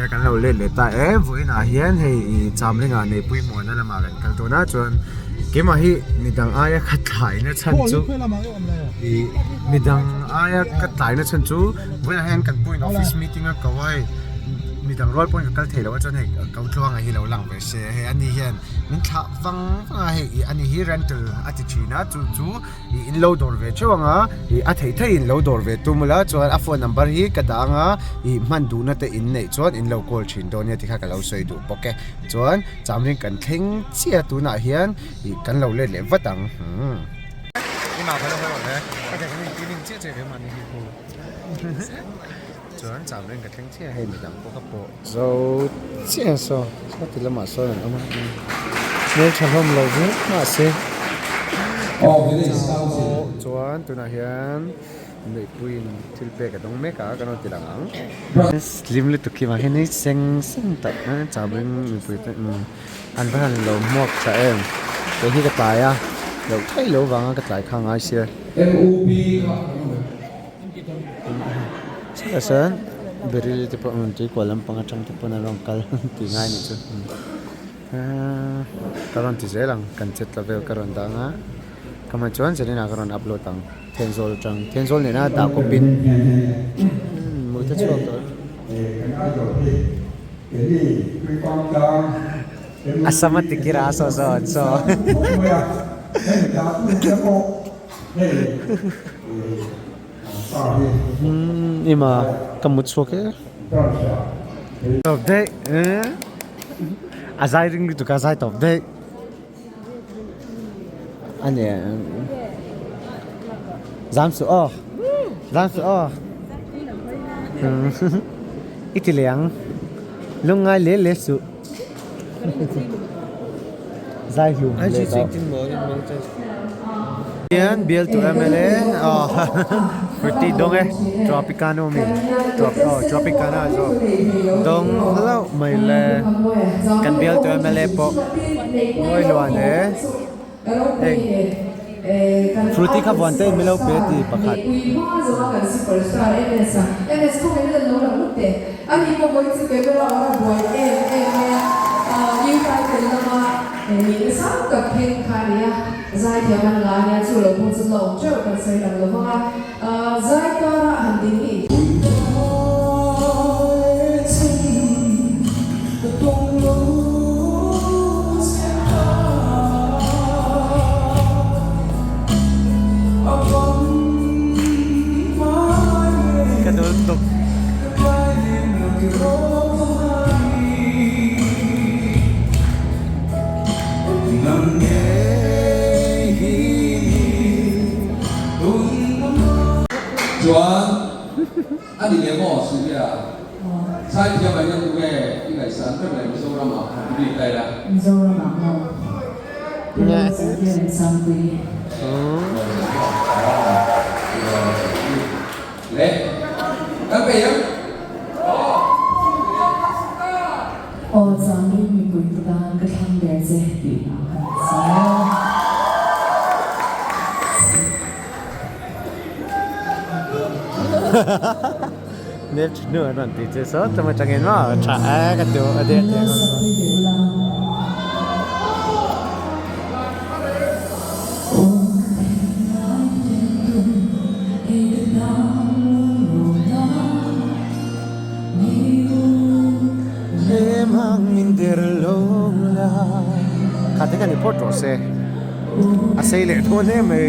Awle kan lo let leh ta e, vawiinah hian hei ih Chamlinga Neihpui hmuhna lamah kan kal dawn a, chuan keimah hi midang aia ka tlaina chhan chu ih midang aia ka tlaina chhan chu vawiinah hian kan puiin office meeting a ko a hei midang rual pawhin ka kal thei lo a chuan hei Kotluanga hi lo lang ve se hei ani hian min thlah vang vang a hei ih ani hi rental a ti thin a chu chu. Ih in lo dawr ve theuh ang a, ih a theih theih in lo dawr ve tum ula chuan a phone number hi ka dah ang a, ih hman duhna te in neih chuan in lo call thin dawn nia tikha ka lo sawi duh bawk e. Chuan chamring kan thleng chiah tunah hian ih kan lo let leh vat ang. Umm. Chuan chamring ka thleng chiah hei midang pawh ka pawh zo chiah saw saw ti lamah sawn an awm a hmeltha hlawm lo viau mahse chuan tunah hian neihpuiin thil pek a dawng mek a kan rawn ti lang ang slim lutuk khi vang hian hei seng seng tak a chamring mipui te an va han lo hmuak tha em kei hi ka tlai a loh theih loh vanga ka tlai kha ngai sia. Chutah chuan beril te pawh rawn tui kual lampang atang te pawn an rawn kal tih ngai anih chu ahh ka rawn ti zel ang kan chet tla vel ka rawn dah ang a ka hman chuan zanin ah ka rawn upload ang Thenzawl atang Thenzawl nena dah kawp in mut a chhuak tawh a sam a tikir a saw saw an saw. Ima ka mut chhuak e tawp daih a zai ring lutuk a zai tawp daih a ni zam suh aw zam suh aw i ti leh ang lungngai leh leh suh. Zai hlum leh tawh. Hian bialtu mla aw Fruity dawng e Tropicana mi aw Tropicana zawk dawng hlauh mai le kan bialtu mla pawh ngawi luan e heng Fruity kha vuan te in milo pe ti pakhat. Ka dul tuk. Chuan a ni leh maw Sylvia? Saithiam ah hian tunge i ngaihsan ber le Mizoram ah i bik daih la. Mizoram ah maw? Sylvia Remsangpuii. Le kan pe ang. Aw Chamring mipui te tan ka thlang ber che tih hna kan sawi a. Nep thin nu an rawn ti che saw tum atangin maw tha e ka duh a deh teh Kha te khan i phawt rawh se a sei leh dawn em mai.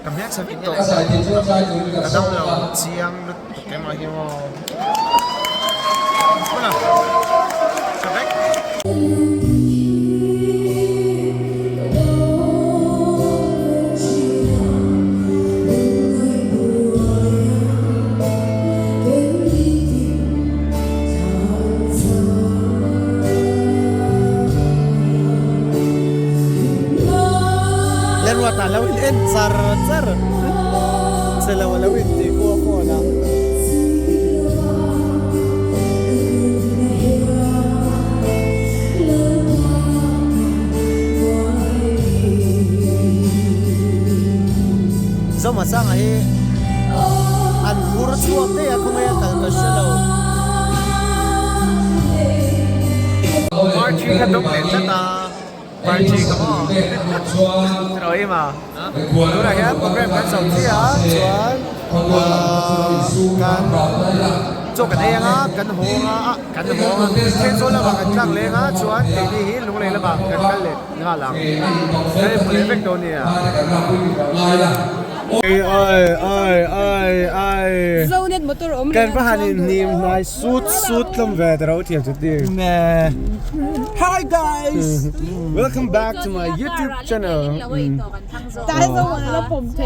Ka hmelchhe vek tawh ka dam lo chiang lutuk em a hi maw. char char. Che lo a lo intih khu a phone ah. Zomasanga hi an phur chhuak daih a khawngaih a kal ka hre lo. Party kha dawng leh tlat a party ka maw tiraw em a tunah hian program kan zo chiah a chuan kan chaw kan ei anga kan haw anga ah kan haw anga Thenzawl lamah kan tlak leng a chuan keini hi Lunglei lamah kan kal leh nghal ang kan inhmu leh vek dawn nia. Ai ai ai ai Zonet motor awm Kan va han in hnim hnai sut sut tlawm ve ta ro thiam chu ti. Hi guys! Welcome back to my YouTube channel.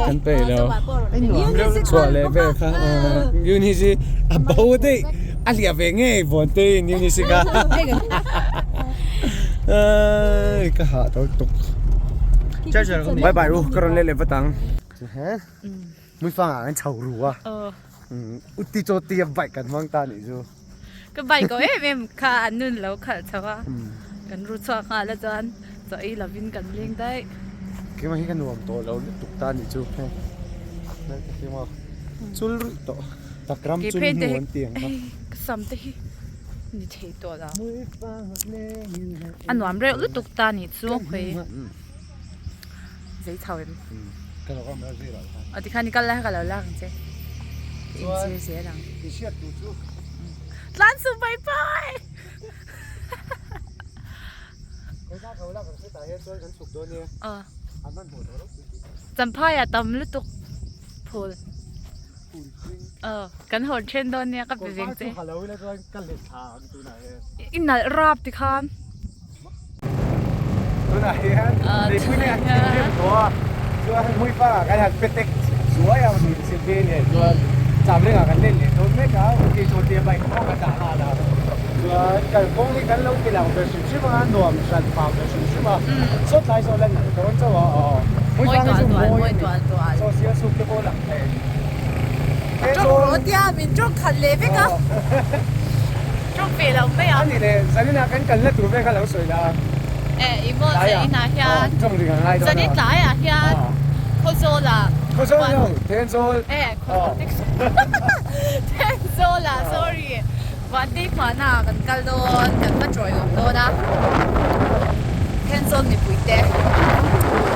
Kan pe lo. Chhuah leh vel kha. Eunice a bo daih. A hliah ve ngei vawn te in Eunice kha. Ai ka hah tawh tuk. Bye bye u ka rawn let leh vat ang. Mui fang ah kan chho ru a. Uti chaw tia bike kan hmang ta nih chu. Ka bike ko em em kha an nun lo khalh chho a. Kan ru chhuak nghal a chuan chaw ei lovin kan leng daih. Keimah hi ka nuam tawh lo lutuk ta nih chu. Chul ruih tawh. Takram chul hnu an ti ang kha. Ka sam te hi ni thei tawh lo. A nuam reuh lutuk ta nih chu khawi. Zei chho em? Ka lo awm reuh zui loh kha. Aw tikhan i kal lai kha ka lo lak ang che. Ka inchhir zel ang. I hriat tur chu. Tlan suh pai pai! Khawi ka lo lak ang che tah hian chuan kan chhuk dawn nia. Aw. An hmanhmawh tawh reuh tih. Champhai ah tam lutuk phul. Aw kan hawn then dawn nia ka pe veng che. Kawr var chu ha lo ila chuan ka let thla ang tunah hian. I nalh rap tikhan. Tunah hian mipui nen an thim rem tawh a, chuan hmui fangah kan han pe tek zuai a ni Sylvie nen chuan Chamrengah kan let leh dawn mek a, Uti chu tia bike pawh kan dah nghal a, chuan kalkawng hi kan lo ti lang ve hrim hrim a, nuam hran phah ve hrim hrim a, sawt lai sawn la nalh dawn chauh a, aw hmui fang hi chu mawi a ni, chaw sial suk te pawh lang thei. Tawng rawh tia min tawng khat leh vek a, tawng ve lo mai a. A ni le, zaninah kan kalna tur vel kha lo sawi la. E, i maw zaninah hian, zanin tlaiah hian Khawzawlah. Khawzawl lo, Thenzawl. E, Thenzawlah, sorry. Vantei hmuahna ah kan kal dawn, kan va tawiawm dawn a, Thenzawl mipui te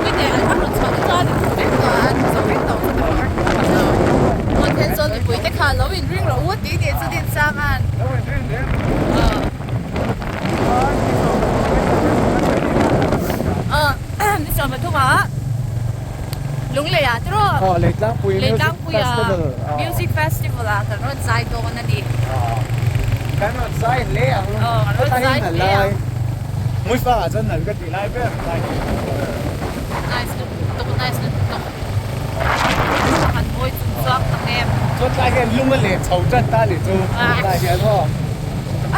mite an va rawn chhuah te chuan in hmu vek tawh a, an hmu zo vek tawh chu ka hmu vek lo. Maw Thenzawl mipui te kha lo in ring rawh u tih tih chu din sang an. Lo in ring reng. Aw, ni 13 ah Lunglei ah tiraw? Aw, Leitlangpui Music Festival ah kan rawn zai dawn a ni. Kan rawn zai hle ang. Aw, kan rawn zai hle ang. Hmuifang ah chuan nal ka tih lai ber zai hi. Nice lutuk, nice lutuk. Kan mawi chung chuak tak em. Chuan tlai hian lung a leh chho tan ta nih chu. Tlai hian maw.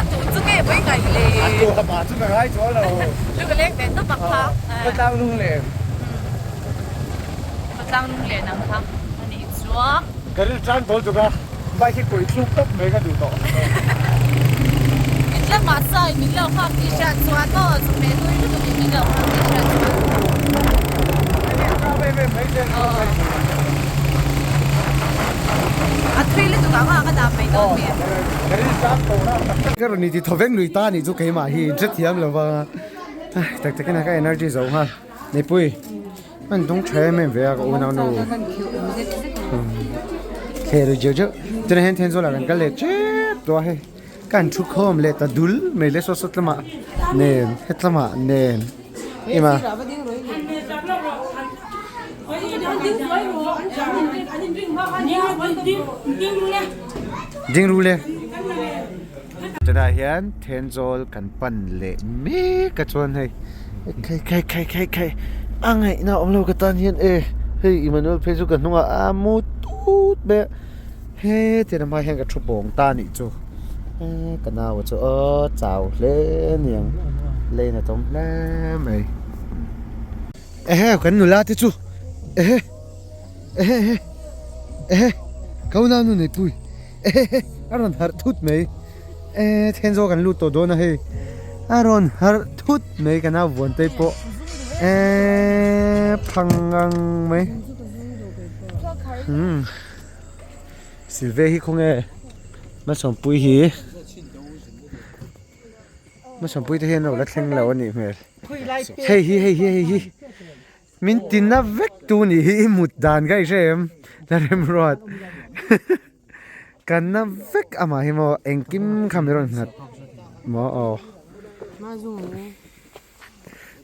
A tu chu nge mawi ngai le. A tu a mah chu ka ngai chuang lo. Lung a leng ve tawp ang kha. Khawtlang lung lem. Khawtlang lung len ang kha a nih chuang. Ka rilru tan dawl tuk a, bike hi kawi thluk tawp mai ka duh tawh. Min la mah sai min lo nghak tih hriat chuan maw chawhmeh nui lutuk in min lo nghak tih hriat chuan. A thui lutuk ang a ka dah mai dawn mi. Ka rawn inti thaw vek lui ta nih chu keimah hi hrethiam lo va, tak takin a ka energy zo nghal. Nipui. An dawng tha em em ve a ka unau nu. Thler ri zeuh zeuh. Tunah hian Thenzawl ah kan kal leh tep tawh a hei. Kan thu khawm leh ta dul mai le saw sawt lamah nen het lamah nen ema. Ding ru le. Tunah hian Thenzawl kan pan leh mek a chuan hei khai khai khai khai khai a ngaihna awm lo ka tan hian e hei Emmanuel phei chu ka hnungah a mu tut mai a hetiang lamah hian ka thu bawng ta anih chu ka nau chu aw chau hle aniang lane a tawm hle mai ehe kan nula te chu ehe. Ehe ehe ehe ka unau nu Neihpui ehe ehe a rawn harh thut mai e Thenzawl kan lut tawh dawn a hei a rawn harh thut mai ka nau Vuantei pawh e phang ngang mai umm Silve hi khawnge Malsawmpuii hi. Hmasawmpui te hian a lo la thleng lo a nih hmel. Hei hi hei hi hei hi min tina vek tu nih hi i mut dan ka i hre em la remruat kan na vek amah hi maw engkim kha min rawn nghat maw aw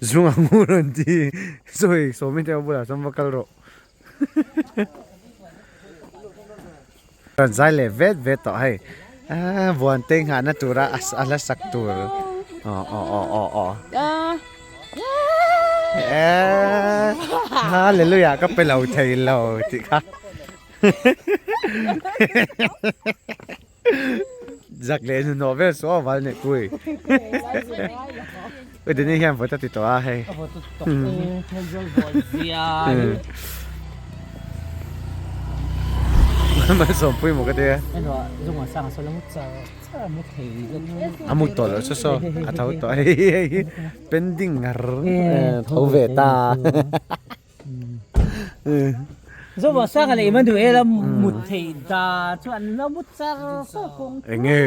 zung ang u rawn ti sawi sawmi te bulah chuan va kal rawh. Rawn zai leh vet vet tawh hei aaa buan te nghahna tura a la sak tur aw aw aw aw aw eee hallelujah ka pe lo thei lo tih kha zak leh hnuhnawh vel suau val neih pui ui Dani hian vawt a ti tawh a hei Malsawmpui maw ka tia a mut tawh loh saw saw a tho tawh hei hei pending ngar tho ve ta. Zoba sang leh man duh ela mut thei da chu an lo mut char char kawng. Enge?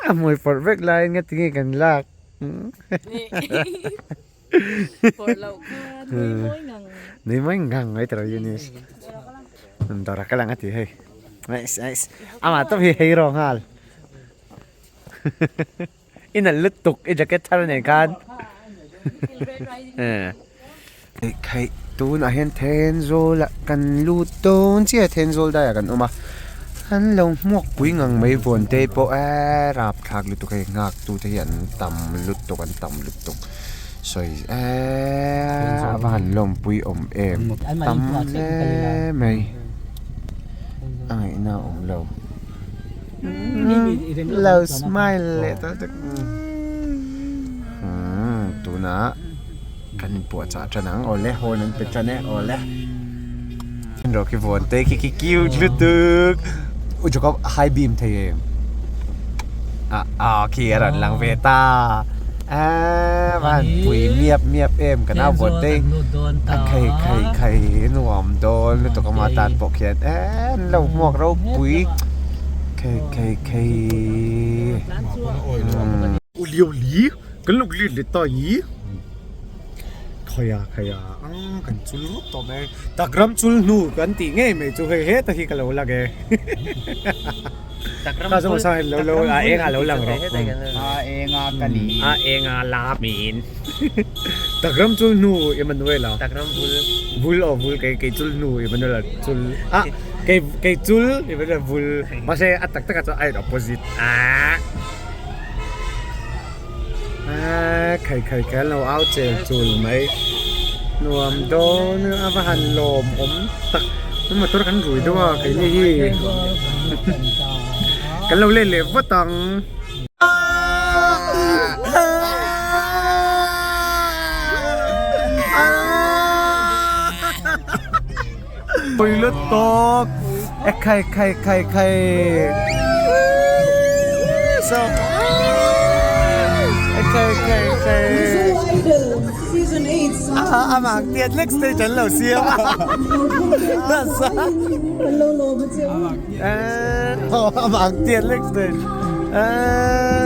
A hmui pawrh vek lai nge tinge kan lak. Pawrh loh kha nui mawi ngang. Nui mawi ngang mai tawh Eunice. Dawrah ka lang a ti hei. Nice nice. Amah tawp hi hei rawh nghal. I nalh lutuk i jacket thar nen khan Khaih tunah hian Thenzawl ah kan lut dawn chiah a Thenzawl daiah kan awm a an lo hmuak pui ngang mai vawn te pawh eee rapthlak lutuk hei nghak tu te hi an tam lutuk an tam lutuk sawi eee a va han lawmpui awm em tam hle mai a ngaihna a awm lo. Lo smile leh tawh tuk tunah kan inpuahchah tan ang awle horn an pe tan e awle rawh khi vawn te khi khi cute lutuk u Jacob a high beam thei em ah ah khi a rawn lang ve ta aaa va han pui miap miap em ka nau vawn te a khei khei khei nuam dawn lutuk ama tan pawh khian eee an lo hmuak ropui. Khei khei khei U liu li kan luk lit let ta i khaya khaya ang kan chul rup tawh mai takram chul hnu kan tih ngei mai chu hei heta hi ka lo lang e ka zawng sang lo lo a eng a lo lang rawh a eng a ka ni a eng a la min takram chul hnu Emmanuela takram vul vul aw vul kei kei chul hnu Emmanuela chul a Kei kei chul i va vul mahse a tak takah chuan a in opposite ah ah khai khai khai an lo au chel chul mai nuam dawn a va han lawm awm tak motor kan rui deuh a keini hi kan lo let leh vat ang. Pui lutuk e khai khai khai khai so e khai khai khai a amah tiat lek stage an lo siam a nasa amah tiat lek stage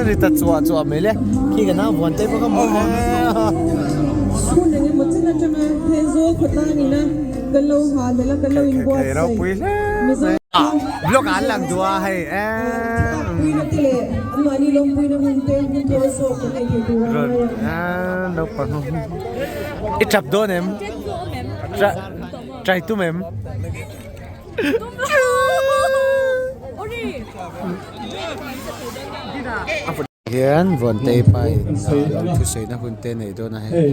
ri ta chuah chuah mai le khi ka nau vuan te pawh ka hmu Kan lo nghah hlel a, kan lo inbuatsaih. Mizo Blog an lang duh a hei Puina te leh anmahni lawmpuina hun te hun thawl zawk kan nei thei tur a ngai a. Naupang i tap dawn em? Try tum em? Hian Vuantei pa in thusawi na hun te nei dawn a hei. Hei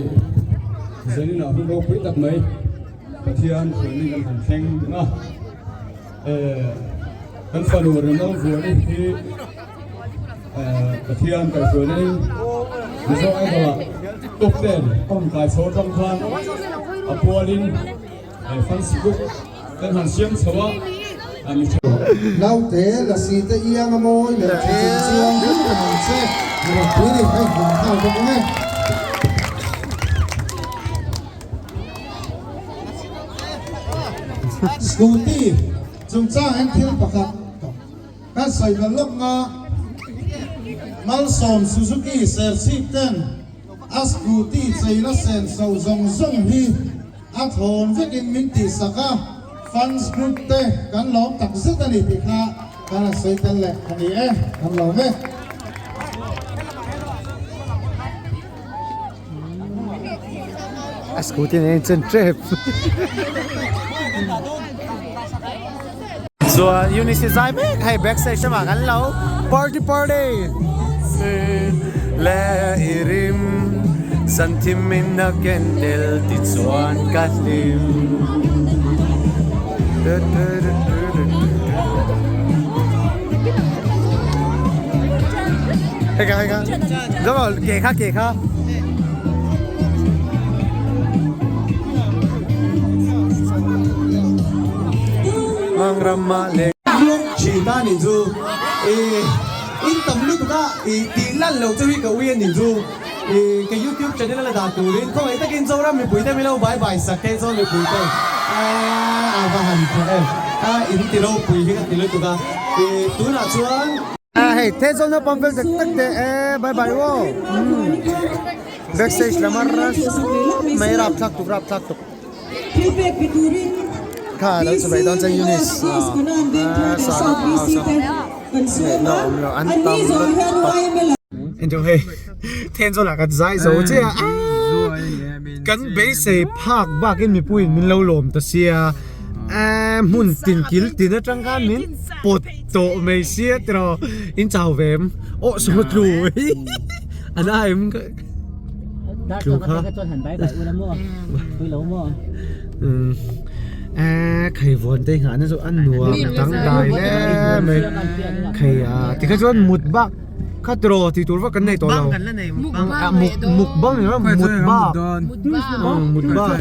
zanin ah hun ropui tak mai Pathian hruaina kan han thleng ding a, kan fanu Remo Vuani hi Pathian kaihhruaina in Mizo Idol ah top ten a rawn kai chho atang khan. A pualin fans group kan han siam chho a, mi tha. Naute lasi te iang a mawi leh tha chung chuang vek reng ang che. Ropui ni hei hmuh nghal bawk ang e. Scooty chungchang hian thil pakhat kan sawi belh lawk nga, Malsawm Suzuki Serchhip ten a scooty cheina senso zawng zawng hi a thlawn vekin min tihsak a, fans group te kan lawm tak zet a ni tih kha kan han sawi tel leh a ni e, kan lawm e. A scooty nen chen trep. Chuan Eunice zai mek hei backstage lamah kan lo party party le i rim zan thim in a ken tel ti chuan ka hlim. Hei ka hei ka Đúng rồi, kể khác kể khác. Mang ram le Thin ta nih chu i in tam lutuk a i tih lan lo chu hi ka ui a nih chu i ka youtube channel a la dah turin khawngaih takin Zoram mipui te milo bye bye sak thei chuan mipui te a va han tha em a in ti ropui hi ka ti lutuk a i tunah chuan Hei Thenzawl naupang fel tak tak te e bye bye aw backstage lam a rush mai rapthlak tuk rapthlak tuk kha lo chu mai dawn chuan Eunice a awm lo an tam lutuk hei Thenzawl ah kan zai zo chiah a kan beisei phak bakin mipuiin min lo lawm ta sia hmun tin kil tin atang khan min pawt tawh mai sia tiraw in chau ve em aw saw tlu a na em tlu kha khai vawn te nghah na chu a nuam dangdai hle mai khai a tikha chuan mut bak kha tiraw tih tur vak kan nei tawh lo mukbang ni lo mut bak mut bak.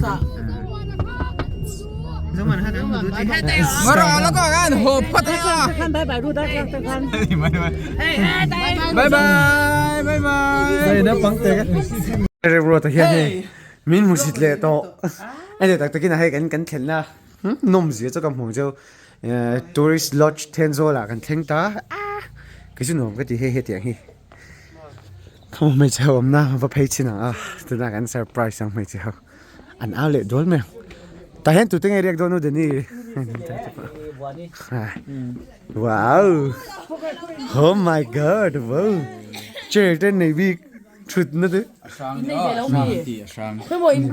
Rebro ta hian hei min hmusit leh tawh a ni tak takin a hei kan kan thlenna nawm zia chu ka hmuh chu tourist lodge Thenzawl ah kan thleng ta kei chu nuam ka ti hei hetiang hi khama hmeichhe ho awmna va phei chin ang a tunah kan surprise ang hmeichhe ho. An au leh dual mai ang. Tah hian tute nge riak dawn u Danny? Wow! Oh my god! Wow! Chair te nei bik thut na te. Khaw in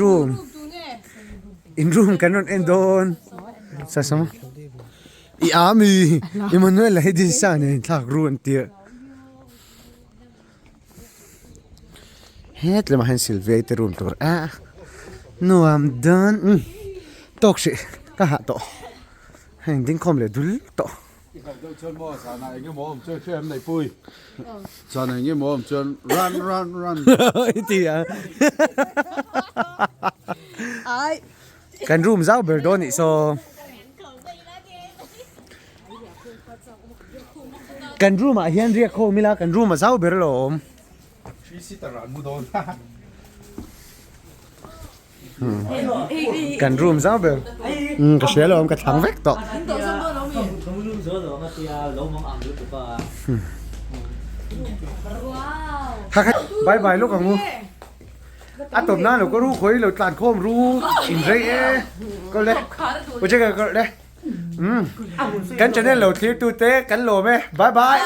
room. In room kan rawn en dawn. Sa sama. I ami Emmanuel la hi din sa nen thlak ru an tia. Het lamah hian Sylvia te room tur a nuam dawn umm tawk hrih ka hah tawh heng ding khawm leh dul tawh. Kan room zau ber dawn nih saw. Kan room ah hian riak khawm ila kan room a zau ber lo awm. Kan room zau ber. Umm ka hria lo awm ka thlang vek tawh. Bye bye lawk ang u. A tawp nan lo ka ru khawi lo tlan khawm ru in rei e. Ka le. U che ka le. Kan channel lo thlir tu te kan lawm e. Bye bye.